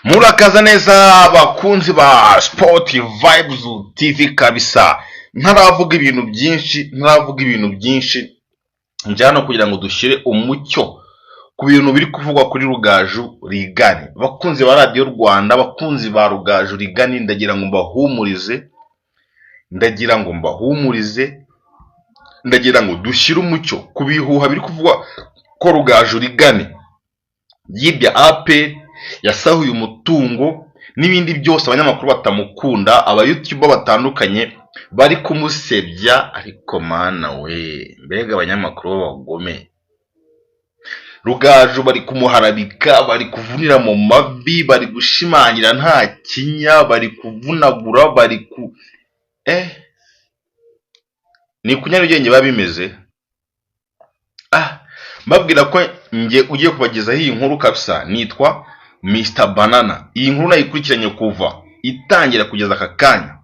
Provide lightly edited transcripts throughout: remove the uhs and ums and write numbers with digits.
Murakaza neza abakunzi ba Sport Vibes TV. Kabisa ntaravuga ibintu byinshi, ntaravuga ibintu byinshi, njya hano kugira ngo dushyire umucyo ku bintu biri kuvugwa kuri Rugaju Reagan. Abakunzi ba Radiyo Rwanda, abakunzi ba Rugaju Reagan, ndagira ngo mbahumurize, ndagira ngo mbahumurize, ndagira ngo dushyire umucyo ku bihuha biri kuvugwa ko Rugaju Reagan yibye APR, yasahuye umutungo n'ibindi byose. Abanyamakuru batamukunda, aba YouTuber batandukanye bari kumusebya. Ariko mana we, mbega abanyamakuru b'abagome! Rugaju bari kumuharabika, bari kuvunira mu mavi, bari gushimangira nta kinya, bari kuvunagura, bari ku ni ku Nyarugenge biba bimeze. Ah, mbabwira ko njye ugiye kubagezaho iyi nkuru kabisa nitwa Mr Banana. Iyi nkuru nayikurikiranye kuva itangira kugeza aka kanya.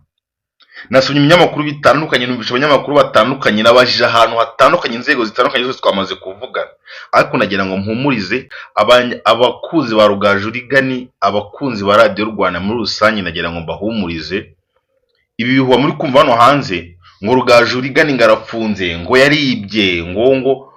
Nasomye ibinyamakuru bitandukanye, numvisha abanyamakuru batandukanye, nabajije ahantu hatandukanye, inzego zitandukanye zose twamaze kuvugana. Ariko nagira ngo mpumurize abakunzi ba Rugaju Reagan, abakunzi ba Radiyo Rwanda muri rusange, nagira ngo mbahumurize. Ibi bihuha muri kumva hano hanze ngo Rugaju Reagan ngo arafunze, ngo yaribye, ngo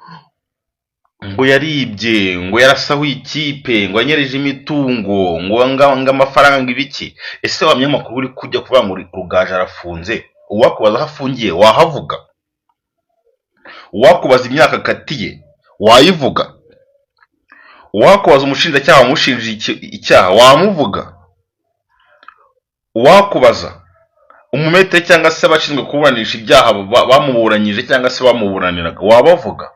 yaribye, ngo yarasahuye ikipe, ngo yanyereje imitungo, ngo amafaranga, ibiki. Ese wa munyamakuru uri kujya kuvuga ngo Rugaju arafunze, uwakubaza aho afungiye wahavuga? Uwakubaza imyaka akatiye wayivuga? Uwakubaza umushinjacyaha wamushinje icyaha wamuvuga? Uwakubaza umumetere cyangwa se abashinzwe kuburanisha ibyaha bamuburanyije cyangwa se bamuburaniraga wabavuga?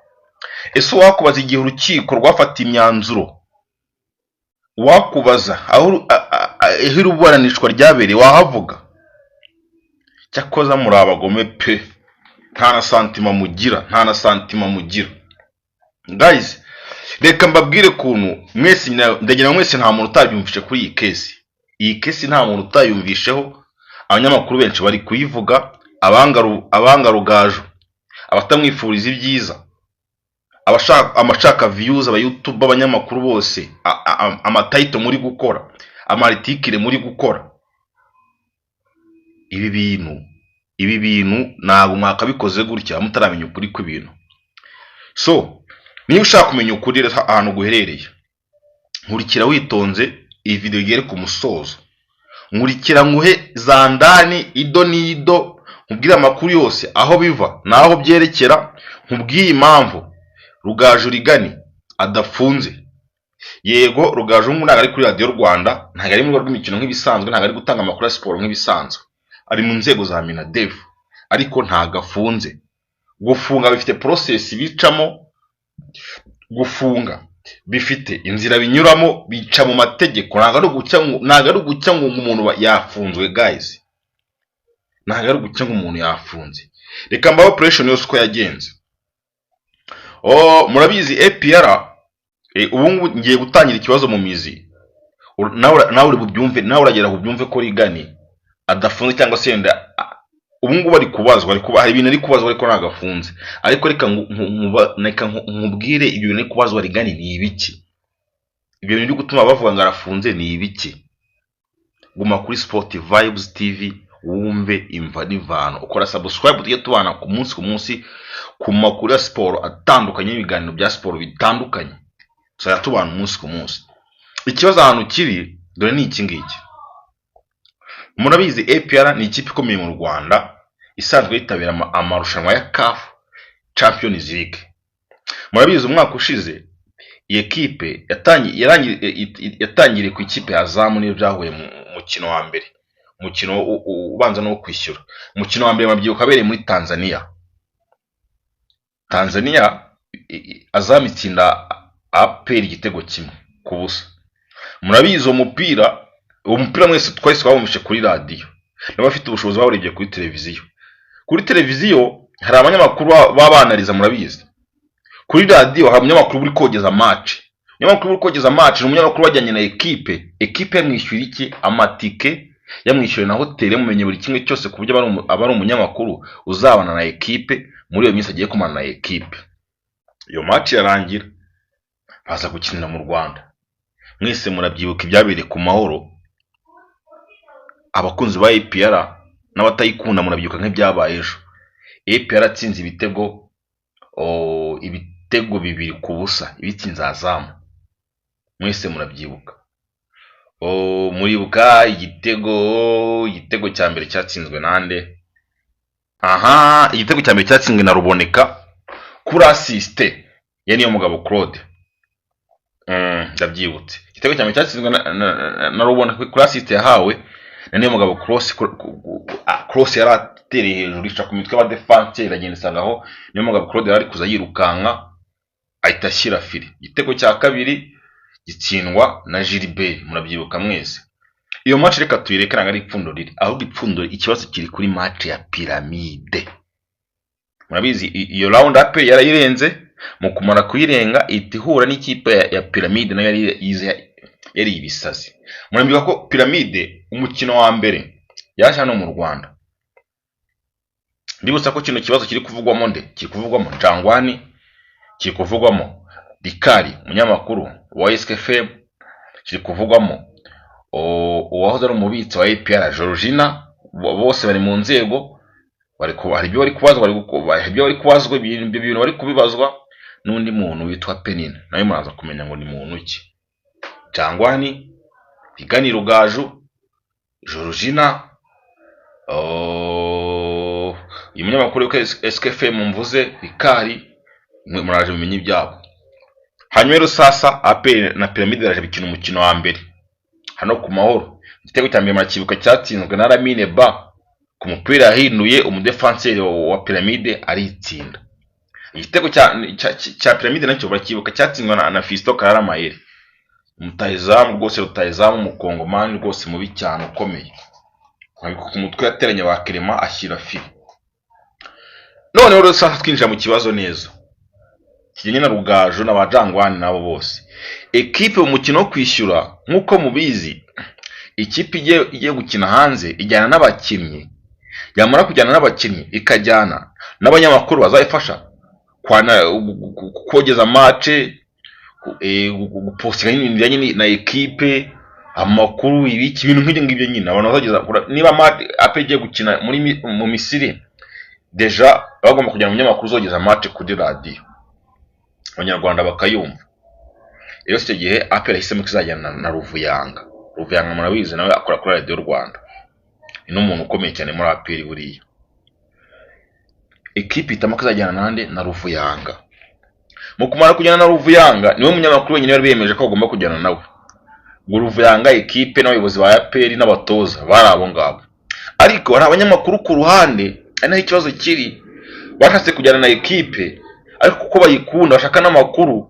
Ese uwakubaza igihe urukiko rwafatiye imyanzuro, uwakubaza aho iburanishwa ryabereye wahavuga? Cyakoza muri abagome pe, nta na sentiment mugira, nta na sentiment mugira. Guys, reka mbabwire ukuntu mwese, ndagira ngo mwese, nta muntu utabyumvishe kuri iyi case. Iyi case nta muntu utayumvisheho. Abanyamakuru benshi bari kuyivuga, abanga Rugaju, abatamwifuriza ibyiza, abashaka amashaka views, aba YouTube, abanyamakuru bose, ama title muri gukora, ama article muri gukora, ibi bintu ntabwo mwakabikoze gutya mutaramenya ukuri kw'ibintu. So niba ushaka kumenya ukuri rero ahantu guherereye, nkurikira witonze, iyi video igere ku musozo. Nkurikira nguhe za ndani, ido n'ido, nkubwire amakuru yose aho biva n'aho byerekera, nkubwire impamvu Rugaju Reagan adafunze. Yego, Rugaju ubu ntabwo ari kuri Radiyo Rwanda, ntabwo ari mu rubuga rw'imikino nk'ibisanzwe, ntabwo ari gutanga amakuru ya siporo nk'ibisanzwe, ari mu nzego za MINADEF, ariko ntabwo afunze. Gufunga bifite process bicamo, gufunga bifite inzira binyuramo, bica mu mategeko. Ntabwo ari ugucya ngo umuntu yafunzwe. Guys, ntabwo ari ugucya ngo umuntu yafunze. Reka mbahe operation yose uko yagenze. Oh, murabizi APR, ubu ngubu ngiye gutangira ikibazo mu mizi. Nawe uri bubyumve, nawe uragera bubyumve ko Reagan adafunze cyangwa se yenda ubu ngubu ari kubazwa, hari ibintu ari kubazwa, ariko ntabwo afunze. Ariko reka nkubwire ibyo bintu ari kubazwa Reagan ni ibiki, ibyo bintu biri gutuma bavuga ngo arafunze ni ibiki. Guma kuri Sport Vibes TV wumve imva n'ivano, ukora subscribe tujye tubana ku munsi ku munsi ku makuru ya siporo atandukanye n'ibiganiro bya siporo bitandukanye, tuzajya tubana umunsi ku munsi. Ikibazo ahantu kiri dore ni iki ngiki. Murabizi APR ni ikipe ikomeye mu Rwanda, isanzwe yitabira amarushanwa ya CAF Champions League. Murabizi umwaka ushize iyi ekipe yatangiriye ku ikipe ya Azam, niyo byahuye mu mukino wa mbere, umukino ubanza no kwishyura. Umukino wa mbere murabyibuka wabereye muri Tanzania. Tanzania, Azam itsinda APR igitego 1-0. Murabizi uwo mupira, uwo mupira mwese twese twawumvishe kuri radiyo, n'abafite ubushobozi bawurebye kuri televiziyo. Kuri televiziyo hari abanyamakuru baba banariza, murabizi. Kuri radiyo hari umunyamakuru uri kogeza match. Umunyamakuru uri kogeza match ni umunyamakuru wajyanye na ekipe. Ekipe yamwishyura iki? Amatike yamwishyuye na hoteli, yamumenye buri kimwe cyose, ku buryo aba ari umunyamakuru uzabana na ekipe muri iyo minsi agiye kumana na ekipe. Iyo match irarangira, baza gukinira mu Rwanda. Mwese murabyibuka ibyabereye ku Mahoro. Abakunzi ba APR n'abatayikunda murabyibuka nk'ibyabaye ejo. APR atsinze ibitego 2-0, ibitsinze Azam. Mwese murabyibuka. Muribuka igitego cya mbere cyatsinzwe nande? Aha, igitego cya mbere cyatsinzwe na Ruboneka kuri assist ya Niyomugabo Claude. Ndabyibutse. Igitego cya mbere cyatsinzwe na Ruboneka kuri assist yahawe na Niyomugabo Cross, cross yari atereye hejuru, ica ku mitwe y'abadefanseri, iragenda isanga aho Niyomugabo Claude yari ari kuza yirukanka, ahita ashyira filet. Igitego cya kabiri gitsindwa na Gilbert, murabyibuka mwese. Iyo match reka tuyireke, ntabwo ari ipfundo riri, ahubwo ipfundo, ikibazo kiri kuri match ya Pyramide. Murabizi, iyo round APR yarayirenze. Mu kumara kuyirenga ihita ihura n'ikipe ya Pyramide, nayo yari yize, yari ibisazi. Murabyibuka ko Pyramide umukino wa mbere yaje hano mu Rwanda. Ndibutsa ko kino kibazo kiri kuvugwamo nde? Kiri kuvugwamo Jangwani, kiri kuvugwamo Rikari umunyamakuru wa SKFM, kiri kuvugwamo uwahoze ari umubitsi wa APR Georgina. Bose bari mu nzego, hari ibyo bari kubazwa, hari ibyo bari kubazwa, ibyo bintu bari kubibazwa n'undi muntu witwa Penina, nawe muraza kumenya ngo ni muntu ki. Jangwani, Rigani Rugaju, Georgina, uyu munyamakuru witwa SKFM mvuze, Rikari, mwe muraje mumenye ibyabo. Hanyuma rero sasa APR na Pyramide baraje bikina umukino wa mbere hano ku Mahoro. Igitego cya mbere murakibuka, cyatsinzwe na Lamine Ba ku mupira yahinduye umudefanseri wa Pyramide, aritsinda. Igitego cya Pyramide nacyo barakibuka, cyatsinzwe na Fiston Kalala Mayele, rutahizamu rwose, rutahizamu umukongomani rwose mubi cyane ukomeye. Ku mutwe yateranye ba Clement, ashyira filet. Noneho rero sasa twinjira mu kibazo neza kijyanye na Rugaju na ba Jangwani nabo bose. Ekipe mu mukino wo kwishyura, nk'uko mubizi, ikipe igiye gukina hanze ijyana n'abakinnyi, yamara kujyana n'abakinnyi ikajyana n'abanyamakuru bazayifasha kogeza match, gupostinga ibintu bijyanye na ekipe, amakuru, ibiki, ibintu nk'ibyo ngibyo nyine abantu bazageza. Niba APR igiye gukina mu Misiri, déjà bagomba kujyana umunyamakuru uzogeza match kuri radiyo, abanyarwanda bakayumva. Rero icyo gihe APR yahisemo ko izajyana na Ruvuyanga. Ruvuyanga murabizi, nawe akora kuri Radiyo Rwanda, ni n'umuntu ukomeye cyane muri APR. Buriya ekipe ihitamo ko izajyana nande? Na Ruvuyanga. Mu kumara kujyana na Ruvuyanga, niwe munyamakuru wenyine bari biyemeje ko bagomba kujyana nawe. Ngo Ruvuyanga, ekipe n'abayobozi ba APR n'abatoza bari abo ngabo, ariko hari abanyamakuru ku ruhande, ari naho ikibazo kiri, bashatse kujyana na ekipe, ariko kuko bayikunda bashaka n'amakuru,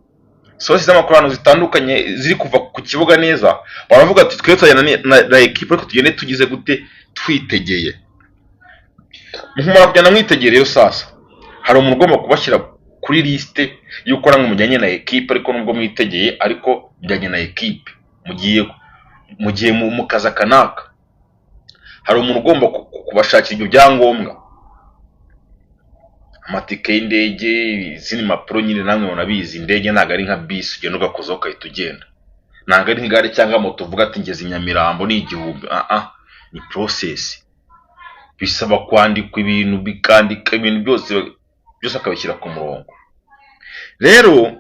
source z'amakuru ahantu zitandukanye ziri kuva ku kibuga neza, baravuga ati: "Twe tujyana na ekipe, ariko tugende tugize gute? Twitegeye." Mu kumara kujyana mwitegeye rero sasa hari umuntu ugomba kubashyira kuri liste y'uko namwe mujyanye na ekipe, ariko nubwo mwitegeye, ariko mujyanye na ekipe, mugiye mu kazi aka n'aka. Hari umuntu ugomba kubashakira ibyo byangombwa, amatike y'indege, izindi mpapuro nyine. Namwe murabizi, indege ntabwo ari nka bisi ugenda ugakozaho ugahita ugenda, ntabwo ari nk'igare cyangwa moto uvuga ati: "Ngeze i Nyamirambo ni 1000." Ah ah, ni process, bisaba kwandikwa ibintu, bikandika ibintu byose byose, akabishyira ku murongo. Rero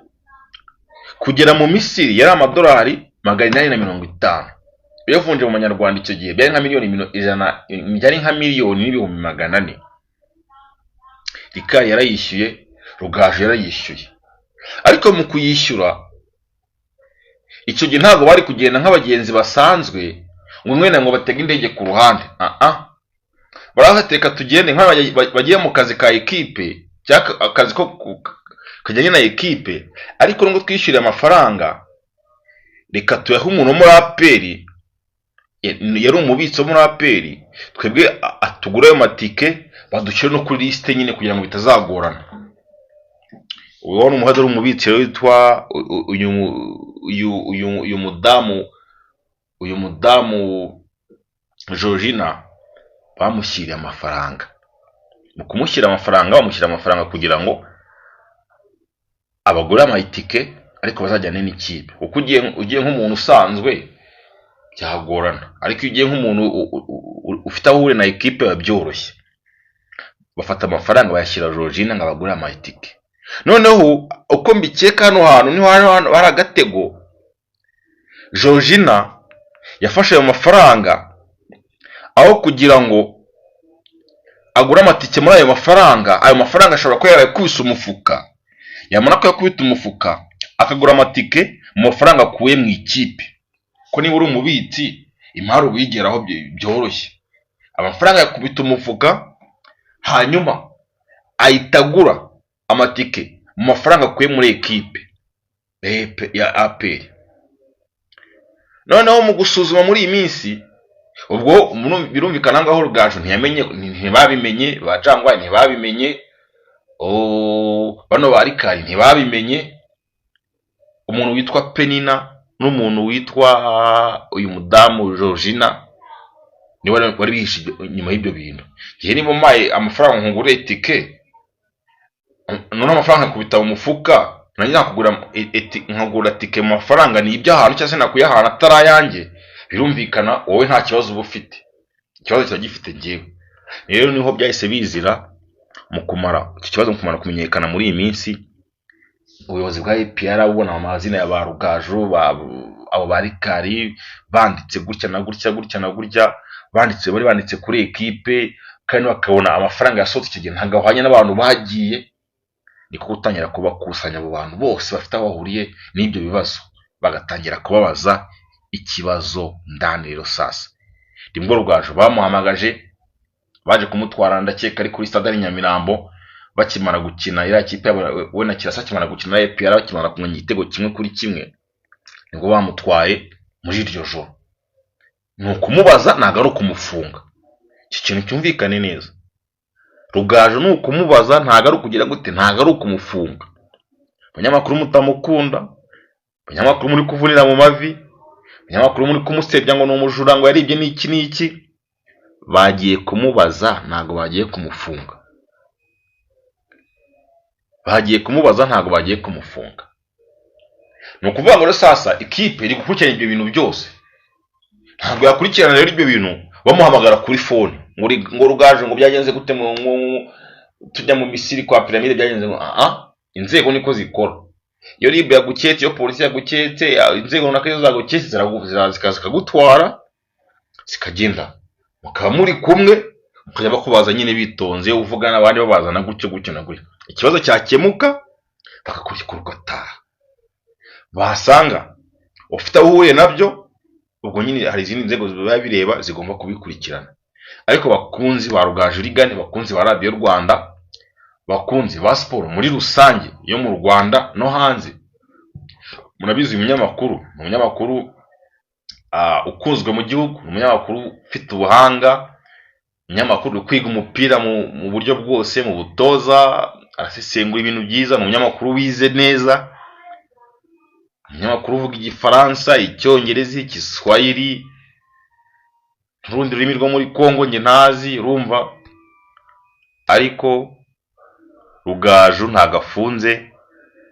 kugera mu Misiri yari amadolari 850. Uyavunje mu manyarwanda icyo gihe byari nka miliyoni 100, byari nka 1,400,000. Rikari yarayishyuye, Rugaju yarayishyuye, ariko mu kuyishyura icyo gihe ntabwo bari kugenda nk'abagenzi basanzwe, ngo mwene ngo batege indege ku ruhande. Ah ah, barabateka tugende nk'abagiye bagiye mu kazi ka ekipe cyangwa akazi ko kajyanye na ekipe, ariko nubwo twishyuriye amafaranga, reka tuyahe umuntu wo muri APR, yari umubitsi wo muri APR, twebwe atugure ayo matike, badushyire no kuri lisite nyine kugira ngo bitazagorana. Uwo wari umuhari, ari umubitsi rero witwa uyu mudamu Georgina. Bamushyiriye amafaranga. Mu kumushyira amafaranga, bamushyira amafaranga kugira ngo abagure amatike. Ariko bazajyane n'ikipe, kuko ugiye nk'umuntu usanzwe byagorana, ariko iyo ugiye nk'umuntu ufite aho uhuriye na ekipe biba byoroshye. Bafata amafaranga bayashyira Georgina ngo abagure amatike. Noneho uko mbikeka, hano hantu niho hari agatego. Georgina yafashe ayo mafaranga, aho kugira ngo agure amatike muri ayo mafaranga, ayo mafaranga ashobora kuba yarayakubise umufuka. Yamara kuyakubita umufuka, akagura amatike mu mafaranga akuye mu ikipe, ko niba uri umubitsi imari ubigeraho byoroshye. Amafaranga yakubita umufuka, hanyuma ahita agura amatike mu mafaranga akuye muri ekipe ya APR. Noneho mu gusuzuma muri iyi minsi, ubwo birumvikana ngaho Rugaju ntiyamenye, ntibabimenye, ba Jangwani ntibabimenye, bano ba Rikari ntibabimenye, umuntu witwa Penina n'umuntu witwa uyu mudamu Georgina niwe wari bihishe inyuma y'ibyo bintu. Ngewe niba umpaye amafaranga nkugure itike, noneho amafaranga nkakubita mu mufuka, nanjye nkagura tike mu mafaranga ni iby'ahantu cyangwa se nakuye ahantu atari ayanjye, birumvikana wowe nta kibazo uba ufite, ikibazo kiba gifite njyewe. Rero niho byahise bizira mu kumara icyo kibazo, mu kumara kumenyekana muri iyi minsi, ubuyobozi bwa APR bubona amazina ya ba Rugaju, abo ba Rikari banditse gutya na gutya, gutya na gutya, banditse, bari banditse kuri ekipe, kandi bakabona amafaranga yasohotse icyo gihe ntabwo ahwanye n'abantu bagiye. Niko gutangira kubakusanya abo bantu bose bafite aho bahuriye n'ibyo bibazo, bagatangira kubabaza ikibazo ndani. Rero sasa nibwo Rugaju bamuhamagaje, baje kumutwara, ndakeka ari kuri stade ari Nyamirambo, bakimara gukina iriya kipe yabo, we na Kirasa bakimara gukina na APR, bakimara kunganya igitego 1-1, nibwo bamutwaye muri iryo joro. Ni ukumubaza, ntabwo ari ukumufunga. Iki kintu cyumvikane neza. Rugaju ni ukumubaza, ntabwo ari ukugira gute, ntabwo ari ukumufunga. Abanyamakuru mutamukunda, abanyamakuru muri kuvunira mu mavi, abanyamakuru muri kumusebya ngo ni umujura, ngo yaribye n'iki n'iki, bagiye kumubaza, ntabwo bagiye kumufunga. Bagiye kumubaza, ntabwo bagiye kumufunga. Ni ukuvuga ngo rero sasa ikipe iri gukurikirana ibyo bintu byose. Ntabwo yakurikirana rero ibyo bintu bamuhamagara kuri phone ngo Rugaju, ngo byagenze gute, tujya mu Misiri kwa Piramide byagenze ngo aha. Inzego niko zikora. Iyo RIB yaguketse, iyo polisi yaguketse, inzego runaka iyo zaguketse, zikaza zikagutwara, zikagenda, mukaba muri kumwe, mukajya bakubaza nyine bitonze, uvuga n'abandi babazana gutyo gutyo na gutyo. Ikibazo cyakemuka bakakurekura ugataha. Basanga ufite aho uhuriye nabyo, ubwo nyine hari izindi nzego biba bireba zigomba kubikurikirana. Ariko bakunzi ba Rugaju Rigane, bakunzi ba Radiyo Rwanda, bakunzi ba siporo muri rusange yo mu Rwanda no hanze, murabizi, uyu munyamakuru ni umunyamakuru ukunzwe mu gihugu, ni umunyamakuru ufite ubuhanga, umunyamakuru uri kwiga umupira mu buryo bwose, mu butoza, arasesengura ibintu byiza, ni umunyamakuru wize neza, umunyamakuru uvuga Igifaransa, Icyongereza, Igiswahili n'urundi rurimi rwo muri Congo njye ntazi, urumva. Ariko Rugaju ntabwo afunze,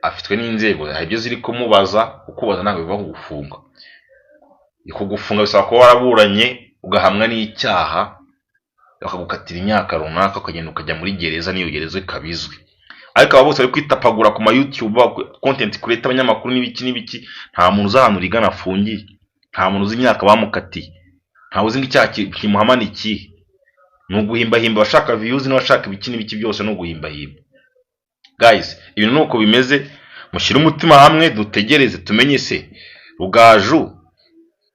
afitwe n'inzego, hari ibyo ziri kumubaza. Kukubaza ntabwo biva kugufunga. Kugufunga bisaba kuba waraburanye ugahamwa n'icyaha, bakagukatira imyaka runaka, ukagenda ukajya muri gereza, n'iyo gereza ikaba izwi. Ariko aba bose bari kwitapagura ku ma YouTube, content creator, abanyamakuru n'ibiki n'ibiki, nta muntu uzi ahantu Rigana afungiye, nta muntu uzi imyaka bamukatiye, ntawe uzi ngo icyaha kimuhama ni ikihe. Ni uguhimbahimba abashaka views n'abashaka ibiki n'ibiki, byose ni uguhimbahimba. Guys, ibintu ni uko bimeze. Mushyire umutima hamwe, dutegereze tumenye se Rugaju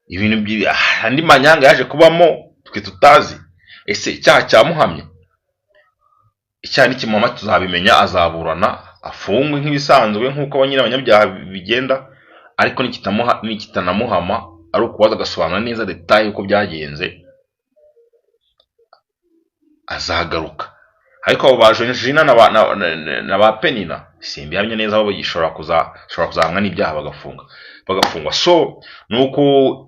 ibintu andi manyanga yaje kubamo twe tutazi. Ese icyaha cyamuhamye? Icyaha nikimuhama tuzabimenya, azaburana afungwe nk'ibisanzwe nk'uko nyine abanyabyaha bigenda. Ariko nikitanamuhama, ari ukubaza agasobanura neza détails uko byagenze, azagaruka. Ariko abo ba Georgina na ba Penina simbihamya neza, bo gishobora kuzahamwa n'ibyaha bagafungwa. So nuko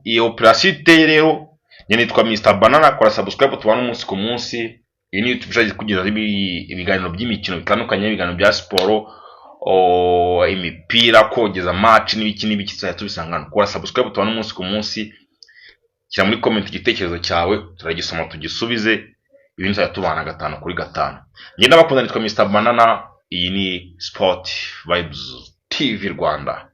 iyo operasiyo iteye. Rero njye nitwa Mr Banana, kora subscribe tubana umunsi ku munsi. Iyi ni YouTube ishobora kugezaho ibiganiro by'imikino bitandukanye, ibiganiro bya siporo. imipira, kogeza match n'ibiki n'ibiki, tuzajya tubisanga hano. Kora subscribe, tubane umunsi ku munsi. Shyira muri comment igitekerezo cyawe, turagisoma tugisubize. Ibintu tuzajya tubana gatanu kuri gatanu. Njye ndabakunda, nitwa Mr Banana. Iyi ni Sport Vibes TV Rwanda.